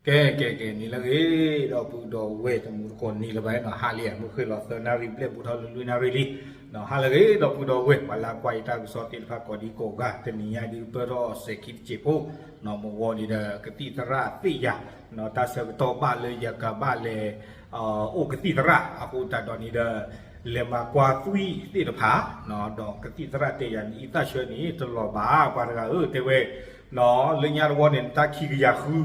ကဲ ကဲ ကဲ နံၤလၢအဂ့ၤ ဒီပုၢ်ဒီဝဲၢ် တမူတကိးနံၤလၢၤဘၣ်နီၤ, ဟါလံ မုၢ်ဃ့ၢ်လီၤသၢနၣ်ရံၣ်ဘျဲၣ် ဘူးထီၣ်လၢလွံၢ်နၣ်ရံၣ်လံ. ဟါလၢအဂ့ၤ ဒီပုၢ်ဒီဝဲၢ် ပှၤလၢကွၢ်ယတၢ်ကစီၣ်သ့ၣ်တဖၣ်ကိးဒံကိးဂၤ တနံၤညါဒုးပၢၢ်ထီၣ်စဲၤခံတစဲးဖိ, မ့ၢ်ဝံၤန့ၣ်ဒီး ကသံၣ်သရၣ်သ့ၣ်ယၤ တၢ်ဆၢကတီၢ်ဘၣ်လၢယကဘၣ်လဲၤ အိၣ်ကသံၣ်သရၣ် အဃိသတးဒီးန့ၣ်ဒီး လဲၤမၤကွၢ်သွံၣ်သ့ၣ်တဖၣ်, ဒီးကသံၣ်သရၣ်တဲယၤန့ၣ် အံသၣ်ဆၢန့ၣ် တလီၤဘၣ် ပှၤတဂၤဧၢ တဲဝဲ, လၢညါတဝီန့ၣ် နတၢ်ခံကယၤဃု,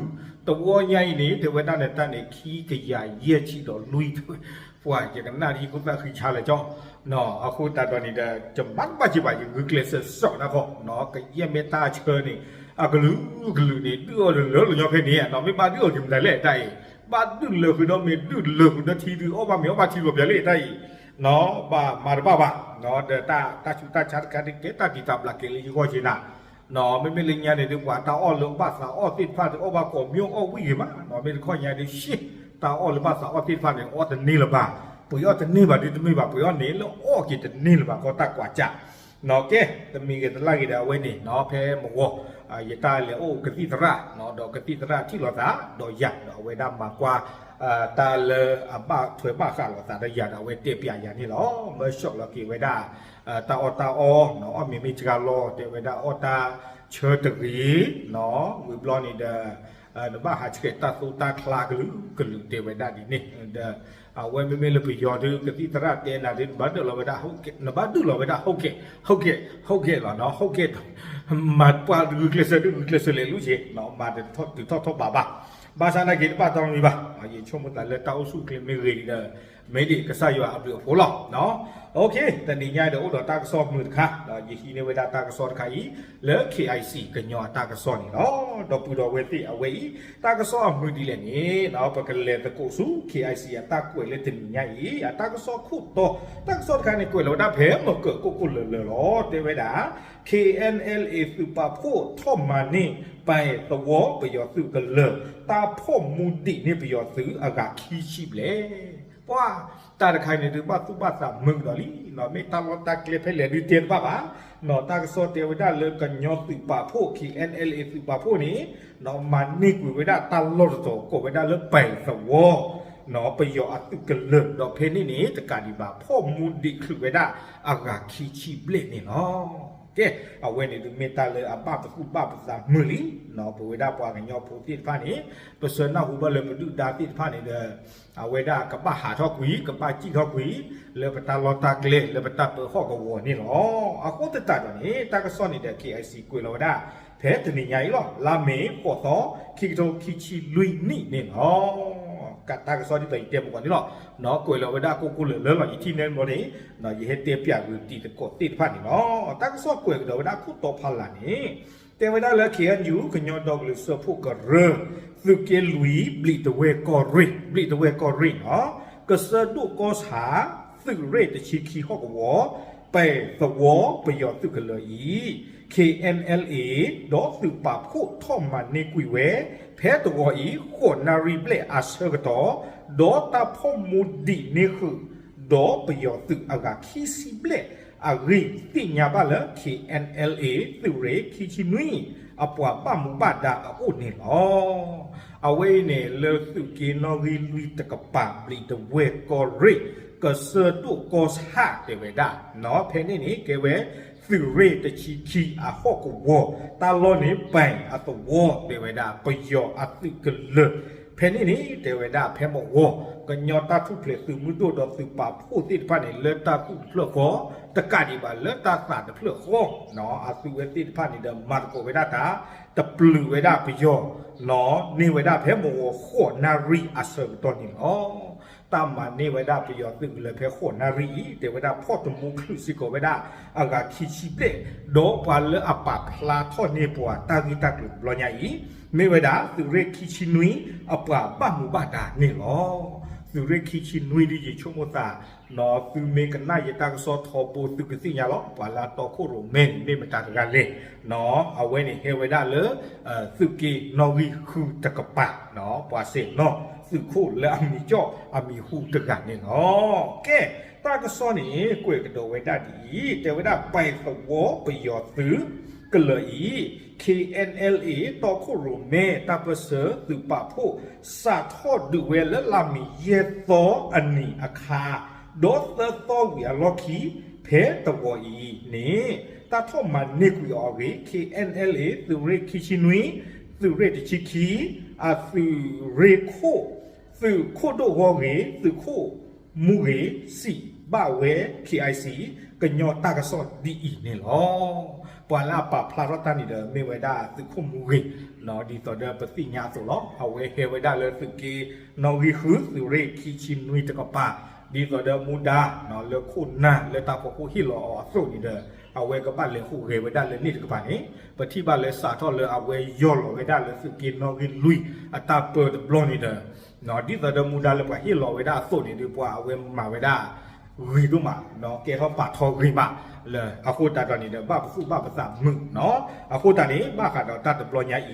တဝီညါအံၤန့ၣ် တဲဝဲဒၣ်န့ၣ် တၢ်န့ၣ်ခံကယၤယဲၢ်ဆံဒီးလွံၢ် တဲဝဲ, ပှၤယကနၣ်ဒ်ယခိၣ်သၣ်ဃံဆါလၢကၠီ, အဃိသတးဒီးန့ၣ်ဒီး ယမၤတဘၣ်က့ၤဘၣ် ယဂုာ်ကျဲးစၢးစးနၢ်ခီ, ကယဲၢ်မ့ၢ်တၢ်ဆၢန့ၣ် အကလုာ်ကလုာ်န့ၣ် ဒုးအီၤလၢလၢလီၤညီဖဲန့ၣ်, မ့ၢ်ဘၣ်ဒုးအီၤက့ၤမတၤလဲၣ်တၢ်အံၤ, ဘၣ်ဒုးလၢာ်ဃုာ်ဒီးမ့ၢ်ဒုးလၢာ်ဃုာ်ဒီးထံဒုး အီၣ်ဘၣ်မ့ၤအီၣ်ဘၣ်ထံလီၤပျၢၤလၢတၢ်အံၤ, ဘၣ်မၤတဘၣ်ဘၣ်, ဒီးတၢ်ဆူးတၢ်ဆါတခါန့ၣ် ကဲတၢ်ဖံးတၢ်ပျၢ်က့ၤလၢယဂီၢ်က့ၤနၤ, မ့မ့ၢ်လၢညါန့ၣ်ဒုး ပှၤတၢ်အီၣ်လၢဘၣ်သးအီၣ်သ့ၣ်တဖၣ်ဒုး အီၣ်ဘၣ်ကိးမံၤအီၣ်ဝံၣ်ဂ့ၤမး, မ့ၢ်တခီညါဒုး ရှ့ၣ် တၢ်အီၣ်လၢဘၣ်သးအီၣ်သ့ၣ်တဖၣ်န့ၣ် အီၣ်တန့ၢ်လၢၤဘၣ်, ပှ့ၤအီၣ်တန့ၢ်ဘၣ်ဒုးတမ့ၢ်ဘၣ်, ပှ့ၤအီၣ်န့ၣ်လၢအီၣ်က့ၤတန့ၢ်လၢၤဘၣ် ကီတၢ်ကွၢ်စး ကဲ တမံၤဂ့ၤတလၢ်ဂ့ၤဒီးအဝဲန့ၣ် ဖဲမဝီၤ ယတၢ်လဲၤအိၣ်ကသံၣ်သရၣ်, ဒီးကသံၣ်သရၣ်ထံၣ်လိာ်သးဒီးယၤ ဒီးအဝဲဒၣ်မၤကွၢ် တၢ်လၢအဘၣ်ထွဲဘၣ်ဃးလိာ်သးဒီးယၤဒီး အဝဲတဲပျးယၤန့ၣ်လီၤ. မၢဆှီၣ်လီၤက့ၤဝဲဒၣ် တၢ်အီၣ်တၢ်အီ, အီၣ်မ့ၤမ့ၢ်စှၤလီၤ တဲဝဲဒၣ်အီၣ်တၢ်ဆၢတဂ့ၤ, ဝံၤဘျီန့ၣ်ဒီး နဘၣ်ဟးဆှဲးတၢ်သိတၢ်ချါကလုာ်ကလုာ် တဲဝဲဒၣ်ဒ်န့ၣ်ဒီး အဝဲမ့မ့ၢ်လၢပယီၤဒုး ကသံၣ်သရၣ်တဲနၤဒုး နဘၣ်ဒုးလီၤဝဲဒၣ် နဘၣ်ဒုးလီၤဝဲဒၣ် ဟုတ်ကဲ့ ဟုတ်ကဲ့လီၤ, ဟုတ်ကဲ့ မၤပှၤဂုာ်ကျဲးစၢးဒုးဂုာ်ကျဲးစၢးလဲၤလူၤက့ၤ, မၤတတုၤထီၣ်ထီၣ်ဘးဘၣ်, ဘၣ်ဆၣ်နာ်က့ၤတဘၣ်တီမံၤဘၣ်, ယဆိကမိၣ်သးလၢတၢ်အိၣ်ဆူၣ်အိၣ်ချ့မ့ၢ်ဂ့ၤဒီး မ့ၢ်ဒ်ကစၢ်ယွၤအဘျုးအဖှိၣ်လီၤ. တနံၤညါဒီးအိၣ်ဒီးတၢ်ကစီၣ်မုာ်တခါ, ယဟံးန့ၢ်ဝဲဒၣ်တၢ်ကစီၣ်တခါအံၤ လၢ KIC ကညီအတၢ်ကစီၣ်န့ၣ်လီၤ. ဒီပုၢ်ဒီဝဲၢ်သ့ၣ်အဝဲအံၤ တၢ်ကစီၣ်အမုာ်ဒ်လဲၣ်န့ၣ် ပကလဲၤသကိးဆူ KIC အတၢ်ကွဲးလၢတနံၤညါအံၤ အတၢ်ကစီၣ်ခိၣ်တီ, တၢ်ကစီၣ်တခါန့ၣ် ကွဲးလီၤဝဲဒၣ်ဖဲမကၢၢ်ကိၣ်ကိၣ်လၢၤလၢၤလီၤ. တဲဝဲဒၣ် KNLA သုးပာ်ဖှိၣ်ထီၣ်မၤန့ၢ် ပၢၤသဝီပယီၤသုးကလၢၤ တၢ်ဖီၣ်မူဒံးန့ၢ်ပယီၤသုးအဂၤခံဆံဘျဲၣ်, ပှၤတၢ်တခါအံၤန့ၣ်ဒုးဘၣ်သူၣ်ဘၣ်သးမုာ်ဒီးလံ, မ့ၢ်တၢ်လီၢ်တၢ်ကျဲဖဲလဲၣ်ဒုးတဲတဘၣ်ဘၣ်, တၢ်ကစီၣ်တဲဝဲဒၣ်လၢကညီသုးပာ်ဖှိၣ် KNLA သုးပာ်ဖှိၣ်န့ၣ် မၤန့ၢ်ကွံာ်ဝဲဒၣ်တၢ်လီၢ်တတီၤ ကိးဝဲဒၣ်လၢပၢၤသဝီ ပယီၤအသုးကလၢၤ ဒီးဖဲန့ၣ်န့ၣ် တကးဒံးဘၣ် ဖီၣ်မူဒံးချုးဝဲဒၣ်အဂၤခံဆံဘျဲၣ်န့ၣ်လီၤ. ကဲ အဝဲန့ၣ်ဒုးမ့ၢ်တၢ်လၢအဘၣ်ပသူၣ်ဘၣ်ပသးမုာ်လံ, ပဝဲဒၣ်ပှၤကညီဖိသ့ၣ်တဖၣ်န့ၣ် ပဆၢနၢ်ဟူဘၣ်လၢပဒုၣ်ဒါသ့ၣ်တဖၣ်န့ၣ်ဒီး အဝဲဒၣ်ကဘၣ်ဟးထီၣ်ကွံာ် ကဘၣ်စံၣ်ထီၣ်ကွံာ် လၢပတၢ်လီၢ်တၢ်ကျဲ လၢပတၢ်ပၢဟီၣ်ကဝီၤန့ၣ်လီၤ. အဃိသတးဒီးန့ၣ် တၢ်ကစီၣ်န့ၣ်ဒီး KIC ကွဲးလီၤဝဲဒၣ် ဖဲတနံၤညါအံၤလီၤ. လါမ့ၤ ဃိးသီ ခံကထိခံဆံလွံၢ်နံၣ်န့ၣ်လီၤ. တၢ်ကစီၣ်ဒ်သိးယတဲမုၢ်ကီၢ်န့ၣ်လီၤ. ကွဲးလီၤဝဲဒၣ်ကိၣ်ကိၣ်လၢၤလၢၤလီၤ. ယထံၣ်န့ၢ်ဘျီန့ၣ် ယဟဲတဲပျးဂုာ်တံၤသကိးသ့ၣ်တဖၣ်န့ၣ်လီၤ. တၢ်ကစီၣ်ကွဲးကဒီးဝဲဒၣ်ခိၣ်တီဖးလၢ်န့ၣ် တဲဝဲဒၣ်လၢ KNU ကညီဒီကလုာ်စၢဖှိၣ်ကရၢ သုးက့လွံၢ် ဘျံးတဝဲၢ်ကီၢ်ရ့ၣ်, ဘျံးတဝဲၢ်ကီၢ်ရ့ၣ်နီၤ, ကစၢၢ်ဒိၣ်ကီၢ်ဆၣ် သုးရ့ၣ်တဆံခံဟီၣ်ကဝီၤ ပၢၤသဝီပယီၤသုးကလၢၤအံၤ KNLA ဒီးသုးပာ်ဖှိၣ်ထီၣ်မၤန့ၢ်ကွံာ်ဝဲ ဖဲတဝီအံၤ ဃိးနၣ်ရံၣ်ဘျဲၣ်အဆၢကတီၢ် ဒီးတၢ်ဖီၣ်မူဒံးန့ၢ်ဃုာ် ဒီးပယီၤသုးအဂၤခံဆံဘျဲၣ်အဂ့ၢ် သ့ၣ်ညါဘၣ်လၢ KNLA သုးရ့ၣ်ခံဆံနွံ အပှၤဘၣ်မူဘၣ်ဒါအအိၣ်န့ၣ်လီၤ. အဝဲအံၤန့ၣ် လၢသုးက့နီၣ်ဂံၢ်လွံၢ်တကပၤ ဘျံးတဝဲၢ်ကီၢ်ရ့ၣ် ကစၢၢ်ဒိၣ်ကီၢ်ဆၣ်တဲဝဲဒၣ်နီၤ, ဖဲန့ၣ်န့ၣ် ကဲဝဲသုးရ့ၣ်တဆံခံအဟီၣ်ကဝီၤ, တၢ်လီၢ်န့ၣ် ပၢၤအသဝီတဲဝဲဒၣ် ပယီၤအသုးကလၢၤ ဖဲန့ၣ်န့ၣ် တဲဝဲဒၣ်ဖဲမဝီၤ ကညီတၢ်ထူၣ်ဖျဲးသုးမုၢ်ဒိၣ်ဒီးသုးပာ်ဖှိၣ်သ့ၣ်တဖၣ်န့ၣ် လၢတၢ်သူၣ်တဖျၢၣ်ဃီ တကးဒံးဘၣ်လၢတၢ်သးတဖျၢၣ်ဃီနီၤ, အသုးဝဲသ့ၣ်တဖၣ်န့ၣ်ဒီး မၤသကိးဝဲဒၣ်တၢ် တပျုာ်ဝဲဒၣ်ပယီၤနီၤ, န့ၢ်ဝဲဒၣ်ဖဲမဝီၤဃိးနၣ်ရံၣ်အဆၢကတီၢ်န့ၣ်လီၤ. တၢ်မၤန့ၢ်ဝဲဒၣ်ပယီၤသုးကလၢၤဖဲဃိးနၣ်ရံၣ်အံၤ တဲဝဲဒၣ်ဖီၣ်တမူချုးစ့ၢ်ကီးဝဲဒၣ် အဂၤခံဆံဘျဲၣ်, ဒီးပှၤလၢအပာ်ဖျါထီၣ်န့ၢ်ပှၤတၢ်ဂ့ၢ်တၢ်ကျိၤတဘျီညါအံၤ မ့ၢ်ဝဲဒၣ်သုးရ့ၣ်ခံဆံနွံ အပှၤဘၣ်မူဘၣ်ဒါန့ၣ်လီၤ. သုးရ့ၣ်ခံဆံနွံဒ်ယဆိကမိၣ်သးနီၤ, သုမ့ၢ်ကနၣ်ယတၢ်ကစီၣ်ထီဘိသုကသ့ၣ်ညါလီၤ, ပှၤလၢအတီခိၣ်ရိၣ်မဲန့ၣ် မ့ၢ်မတၤတဂၤလဲၣ်နီၤ, အဝဲန့ၣ်ဟဲဝဲဒၣ်လၢ သုးက့နီၣ်ဂံၢ်ဃုတကပၤနီၤ, ပှၤစဲးနီၣ်သုးခိၣ်လၢအမံၤကၠီၣ်အမံၤဟူတဂၤန့ၣ်လီၤ. ကဲ တၢ်ကစီၣ်န့ၣ် ကွဲးကဒီးဝဲဒၣ်ဒ်အံၤ, တဲဝဲဒၣ်ပၢၤသဝီပယီၤသုး ဖ ကလၢၤအံၤ ခ့ၣ်အဲၣ်အဲၣ်လ်အ့ၣ် တီခိၣ်ရိၣ်မဲတၢ်ပၢၢ်ဆၢသုးပာ်ဖှိၣ် စးထီၣ်ဒုးဝဲလၢလါမ့ၤယဲၢ်သီအနံၤအခါ ဒီးသၢသီဝံၤအလီၢ်ခံ ဖဲတဝီၤအံၤန့ၣ် တၢ်ထီၣ်မၤန့ၢ်ကွံာ်အီၤအဂ့ၢ် ခ့ၣ်အဲၣ်အဲၣ်လ်အ့ၣ် သုးရ့ၣ်ခံဆံနွံ သုးရ့ၣ်တဆံခံ အသုးရ့ၣ်ခိၣ် သုးခိၣ်ဒိၣ်ဂီၢ်ဂ့ၤ သုးခိၣ်မူဂ့ၤ စံးဘၣ်ဝဲ ခ့ၣ်အဲၣ်စံၣ် ကညီတၢ်ကစီၣ်ဒ်အံၤန့ၣ်လီၤ. ပှၤလၢအပာ်ဖျါထီၣ်တၢ်န့ၣ်ဒီး မ့ၢ်ဝဲဒၣ်သုးခိၣ်မူဂ့ၤ ဒ်သိးဒီးပသ့ၣ်ညါအသိးလီၤ. အဝဲဟဲဝဲဒၣ်လၢသုးက့နီၣ်ဂံၢ်ဃု သုးရ့ၣ်ခံဆံနွံတကပၤ ဒ်သိးဒီးမူဒါ လၢခိၣ်နၢ်လၢတၢ်ဖီခိၣ်ဟ့ၣ်လီၤအီၤအသိးန့ၣ်ဒီး အဝဲကဘၣ်လဲၤဟူးဂဲၤဝဲဒၣ်လၢန့ၣ်တကပၤန့ၣ် ပထံၣ်ဘၣ်လၢစးထီၣ်လၢအဝဲယီၢ်လီၤဝဲဒၣ်လၢသုးက့နီၣ်ဂံၢ်လွံၢ် အတၢ်ပၢတဘျီန့ၣ်ဒီး ဒ်သိးဒီးမူဒါလၢပှၤဟ့ၣ်လီၤဝဲဒၣ်အသိးန့ၣ်ဒီး ပှၤအဝဲမၤဝဲဒၣ် ဂ့ၤဒိၣ်မး ကဲထီၣ်ပာ်ထီဂ့ၤမးလၢ အဃိသတးဒီးန့ၣ်ဒီး ဘၣ်ပသူၣ်ဘၣ်ပသးမုာ်နီၤ. အဃိသတးန့ၣ် ဘၣ်ဃးဒီးတၢ်တဘျီညါ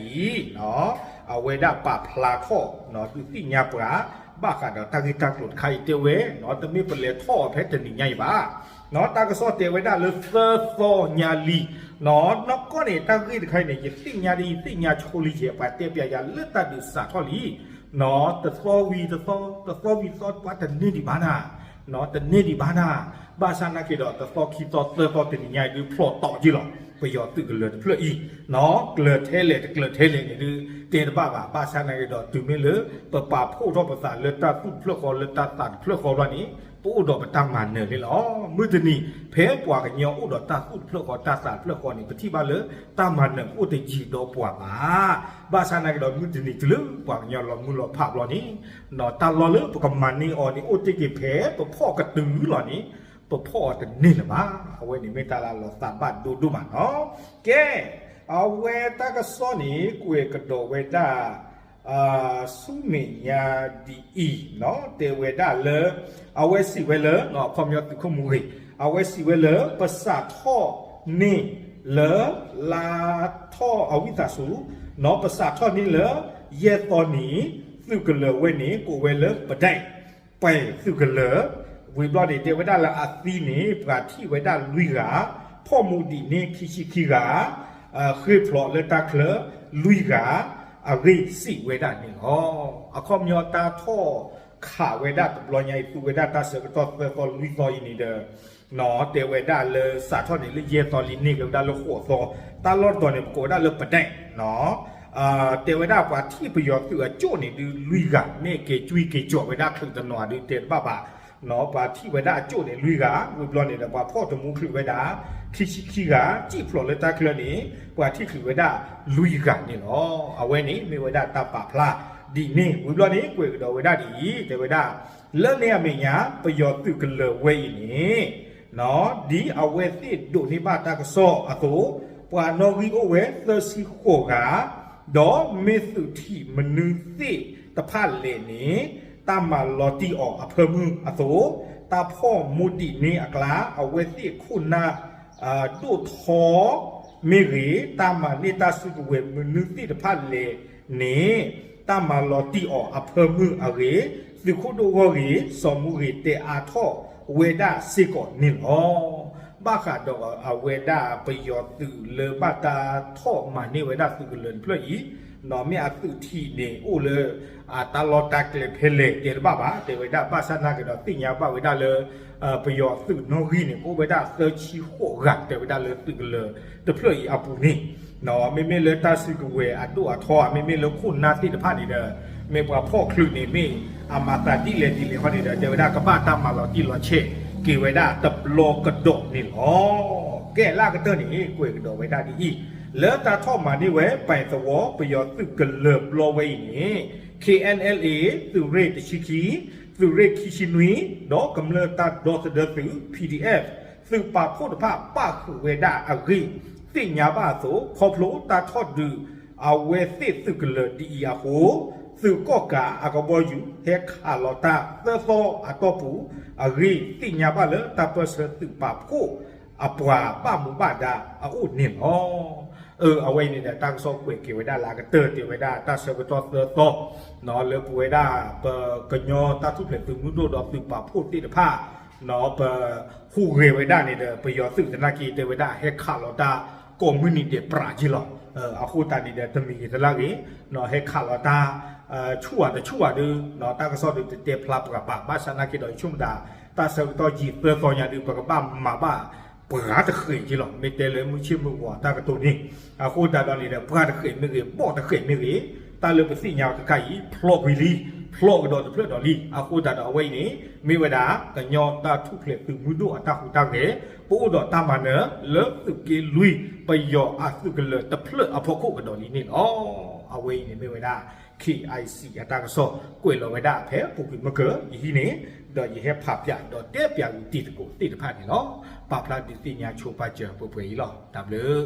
အံၤ အဝဲဒၣ်ပာ်ဖျါထီၣ် ဒုးသ့ၣ်ညါပှၤ ဘၣ်ဃးဒီးတၢ်ဂ့ၢ်တၢ်ကျိၤတခါအံၤတဲဝဲ တမ့ၢ်ပလဲၤထီၣ်အီၤဖဲတနံၤညါအံၤဘၣ်. တၢ်ကစီၣ်တဲဝဲဒၣ်လၢသၢသီညါလံ နီၢ်ကီၢ်န့ၣ် တၢ်ဂ့ၢ်တခါအံၤန့ၣ် ယသ့ၣ်ညါဒ်အံၤ ယသ့ၣ်ညါဆိလံယဲ ပှၤတဲပျးယၤလၢတၢ်ဒုးစးထီၣ်လံ တသီဝံၤတသီ တသီဝံၤတသီ ပှၤတန့ၢ်ဒံးဘၣ်နၤ တန့ၢ်ဒံးဘၣ်နၤ. ဘၣ်ဆၣ်နာ်က့ဒီး တသီခံသီသၢသီတနံၤညါအံၤဒုးဖျိးတီးက့ၤလီၤ ပယီၤသုးကလၢၤတဖျၢၣ်အံၤ ကျၢၤထဲလဲၣ်တကျၢၤထဲလဲၣ်န့ၣ်ဒုး တဲတဘၣ်ဘၣ်. ဘၣ်ဆၣ်နာ်က့ဒီး တုၤမ့ၢ်လၢ ပပာ်ဖှိၣ်ထီၣ်ပသးလၢတၢ်သူၣ်တဖျၢၣ်ဃီ လၢတၢ်သးတဖျၢၣ်ဃီဘျီန့ၣ် ပအိၣ်ဒီးပတၢ်မၤနၢၤန့ၣ်လီၤ. မုၢ်တနံၤ ဖဲပှၤကညီအိၣ်ဒီးတၢ်သူၣ်တဖျၢၣ်ဃီ တၢ်သးတဖျၢၣ်ဃီန့ၣ် ပထံၣ်ဘၣ်လၢ တၢ်မၤနၢၤအိၣ်တယံာ်ဒီးပှၤဘၣ်. ဘၣ်ဆၣ်နာ်က့ဒီး မုၢ်တနံၤတုၤလၢ ပှၤကညီလီၤမုၢ်လီၤဖးဘျီန့ၣ် တၢ်လီၢ်လၢပကမၤန့ၢ်အီၤန့ၣ် အိၣ်တ့ၢ်က့ၤဖဲပဖီၣ်ကတုၤလီၤန့ၣ် ပဖီၣ်အီၤတန့ၢ်လၢၤဘၣ်. အဝဲန့ၣ်မ့ၢ်တၢ်လၢလီၤသးဘၣ်ဒိဒိၣ်မးနီၤ. ကဲ အဝဲတၢ်ကစီၣ်န့ၣ် ကွဲးကဒီးဝဲဒၣ် ဆူမဲာ်ညါဒ်အံၤ တဲဝဲဒၣ်လၢ အဝဲစံးဝဲလၢ အခီပညီသုးခိၣ်မူဂ့ၤ အဝဲစံးဝဲလၢ ပစးထီၣ်န့ၢ်လၢ လါထီၣ်အဝံသးစူၤ နီၢ် ပစးထီၣ်န့ၢ်လၢ ယဲၢ်သီနံၤ သုးကလၢၤဝဲန့ၣ် ကိးဝဲလၢပဒဲး ပှဲၤသုးကလၢၤ ဝံၤဘျီန့ၣ် တဲဝဲဒၣ်လၢအသံန့ၣ် ပှၤထံၣ်ဝဲဒၣ်လွံၢ်ဂၤ, ဖီၣ်မူဒံးန့ၢ်ခံဆံခံဂၤ, ဃ့ၢ်ဖျိးလၢတၢ်ချၢလွံၢ်ဂၤ အဂ့ၢ်စံးဝဲဒၣ်န့ၣ်လီၤ. အခီပညီတၢ်ထီၣ်ခးဝဲဒၣ်တဘျီညါအံၤ သူဝဲဒၣ်တၢ်ဆၢကတီၢ်သၢသီလွံၢ်သီအံၤန့ၣ်ဒီး တဲဝဲဒၣ်လၢစးထီၣ်န့ၣ်လၢယဲၢ်သီလံန့ၢ်က့ၤဝဲဒၣ်လၢဃိးသီ, တၢ်လီၢ်တတီၤန့ၣ် ပကိးဝဲဒၣ်လၢပဒဲး တဲဝဲဒၣ်ပှၤထံၣ်ပယီၤသုးအကၠိၣ်န့ၣ်ဒုးလွံၢ်ဂၤ မ့ၢ်က့ၤကွံက့ၤကၠီာ်ဝဲဒၣ်ချုးတနီၤဒုးတဲတဘၣ်ဘၣ်, ပှၤထံၣ်ဝဲဒၣ်အကၠိၣ်န့ၣ်လွံၢ်ဂၤ ဝံၤဘျီန့ၣ်ဒီး ပှၤဖီၣ်တမူချုးဝဲဒၣ် ခံဆံခံဂၤ စံၣ်ဖျိးလၢတၢ်ချၢန့ၣ် ပှၤထံၣ်ချုးဝဲဒၣ်လွံၢ်ဂၤန့ၣ်လီၤ. အဝဲန့ၣ်မ့ၢ်ဝဲဒၣ်တၢ်ပာ်ဖျါဒ်န့ၣ် ဝံၤဘျီန့ၣ် ကွဲးကဒီးဝဲဒၣ်ဒ်အံၤ တဲဝဲဒၣ် လၢန့ၣ်အမဲာ်ညါ ပယီၤသုးကလၢၤဝဲအံၤန့ၣ် ဒ်အဝဲသ့ၣ်ဒိးန့ၢ်ဘၣ်တၢ်ကစီၣ်အသိး ပှၤနီၣ်ဂံၢ်အိၣ်ဝဲသၢဆံဃိးဂၤ, ဒီးမ့ၢ်သုးထံးမနုၤသ့ၣ်တဖၣ်လဲၣ်န့ၣ် တၢ်မၤလီၤတံၢ်အီၤအဖၢမုၢ်အသိး, တၢ်ဖီၣ်မူဒံးန့ၢ်အကျါ အဝဲသ့ၣ်ခိၣ်နၢ် ဒိၣ်ထီ မ့ၢ်ဂ့ၤ, တၢ်မၤန့ၢ်တၢ်စုကဝဲၤမနုၤသ့ၣ်တဖၣ်လဲၣ်န့ၣ် တၢ်မၤလီၤတံၢ်အီၤအဖၢမုၢ်အဂ့ၢ် သုးခိၣ်ဒိၣ်ဂီၢ်ဂ့ၤ စီၤမူဂ့ၤတဲအါထီၣ်ဝဲဒၣ်စ့ၢ်ကီးန့ၣ်လီၤ. ဘၣ်ဃးဒီးအဝဲဒၣ်ပယီၤသုးလၢဘၣ်တၢ်ထီၣ်မၤန့ၢ်ဝဲဒၣ်သုးကလၢၤတဖျၢၣ်အံၤ, နီၢ် မ့ၢ်အသုးထံးန့ၣ် အိၣ်လၢ အတၢ်လီၢ်တၢ်ကျဲဖဲလဲၣ်တဲတဘၣ်ဘၣ်, တဲဝဲဒၣ်ဘၣ်ဆၣ်နာ်က့ဒီးသ့ၣ်ညါဘၣ်ဝဲဒၣ်လၢ ပယီၤသုးနီၣ်ဂံၢ်န့ၣ် ကအိၣ်ဝဲဒၣ်သၢဆံဃိးဂၤ တဲဝဲဒၣ်လၢသုးကလၢၤတဖျၢၣ်အံၤအပူၤန့ၣ် မ့မ့ၢ်လၢတၢ်စုကဝဲၤအဒိၣ်အထီ မ့မ့ၢ်လၢခိၣ်နၢ်သ့ၣ်တဖၣ်န့ၣ်ဒီး မ့ၢ်ပှၤဖီၣ်ချုးန့ၣ် မ့ၢ်အမၤသးဒ်လဲၣ်ဒ်လဲၣ်ဃီန့ၣ်ဒီး တဲဝဲဒၣ်ကဘၣ်တၢ်မၤလီၤတံၢ်လီၤဆဲးက့ၤဝဲဒၣ်တဘျီကဒီးန့ၣ်လီၤ. ကဲလၢအကတၢၢ်န့ၣ် ကွဲးကဒီးဝဲဒၣ်ဒ်အံၤ, လၢတၢ်ထီၣ်မၤန့ၢ်ဝဲ ပသဝီ ပယီၤသုးကလၢၤဘျီဝဲအံၤန့ၣ် ခ့ၣ်အဲၣ်အဲၣ်လ်အ့ၣ် သုးရ့ၣ်တဆံခံ သုးရ့ၣ်ခံဆံနွံ ဒီးကမျၢၢ်တၢ်ဒီသဒၢသုး ပီၣ်ဒံၣ်အဲၣ် သုးပာ်ဖှိၣ်တဖၣ်ပၣ်ဃုာ်ဝဲဒၣ်အဂ့ၢ် သ့ၣ်ညါဘၣ်အသိး ခီဖျိတၢ်ထီၣ်ဒုးအဝဲသ့ၣ်သုးကလၢၤဒ်အံၤအဃိ သုးကီၣ်ကးအကဘီယူၤ ဟဲခးလီၤတၢ်သၢသီအတီၢ်ပူၤအဂ့ၢ် သ့ၣ်ညါဘၣ်လၢတၢ်ပၢၢ်ဆၢသုးပာ်ဖှိၣ်အပှၤဘၣ်မူဘၣ်ဒါအအိၣ်န့ၣ်လီၤ. အဝဲအံၤန့ၣ်ဒီး တၢ်ကစီၣ်ကွဲးက့ၤဝဲဒၣ်လၢအကတၢၢ် တဲဝဲဒၣ်တၢ်ဆၢကတီၢ်သၢသီ လၢပဝဲဒၣ် ပကညီတၢ်ထူၣ်ဖျဲးသုးမုၢ်ဒိၣ်ဒီးသုးပာ်ဖှိၣ်သ့ၣ်တဖၣ် ပဟူးဂဲၤဝဲဒၣ်န့ၣ်ဒီး ပယီၤသုးသနာ်က့ တဲဝဲဒၣ်ဟဲခးလီၤတၢ် ကိးမုၢ်နံၤဒဲးပြးက့လီၤ. အဃိသတးန့ၣ်ဒီး တမံၤဂ့ၤတလါဂ့ၤ ဟဲခးလီၤတၢ် ဆူၣ်ဧါတဆူၣ်ဧါဒီး တၢ်ကစီၣ်ဒီးတတဲဖျါပှၤဘၣ် ဘၣ်ဆၣ်နာ်က့ဒီး ယဆိကမိၣ်သး တၢ်ဆၢကတီၢ်ယံာ်သၢသီညါဒီး ပကဘၣ်မၤဘၣ်ပှၤတဃဲးက့လီၤ. မ့ၢ်တဲလၢမုၢ်ဆ့ၣ်မုၢ်ဂီၤတၢ်ကတိၤန့ၣ် အဃိသတးဒီးန့ၣ်ဒီး ပှၤတဃဲးမ့ၢ်ဂ့ၤ ဘီၣ်တဃဲးမ့ၢ်ဂ့ၤ တၢ်လၢပသ့ၣ်ညါအီၤခဲခါအံၤ ဖျိကွံာ်လံ ဖျိကဒီးတဖျၢၣ်ဒီးလံ. အဃိသတးဒီးအဝဲအံၤန့ၣ် မ့ၢ်ဝဲဒၣ် ကညီတၢ်ထူၣ်ဖျဲးသုးမုၢ်ဒိၣ်အတၢ်ဟူးတၢ်ဂဲၤ ပအိၣ်ဒီးတၢ်မၤနၢၤလၢသုးက့လွံၢ် ပယီၤအသုးကလၢၤတဖျၢၣ်အဖီခိၣ်ကဒီးလံန့ၣ်လီၤ. အဝဲအံၤန့ၣ်မ့ၢ်ဝဲဒၣ် K I C အတၢ်ကစီၣ်ကွဲးလီၤဝဲဒၣ်ဖဲပူၤကွံာ်မုၢ်ကၢၤယဟံၣ်န့ၣ် ဒီးယဟဲဖးပၠးဒီးတဲပၠးဂုာ်တံၤသကိးသ့ၣ်တဖၣ်န့ၣ်လီၤ. ပာ်ဖျါဒုးသ့ၣ်ညါဆိပာ်စၢၤပှဲၤပှဲၤအံၤလီၤ. တၢ်ဘျုး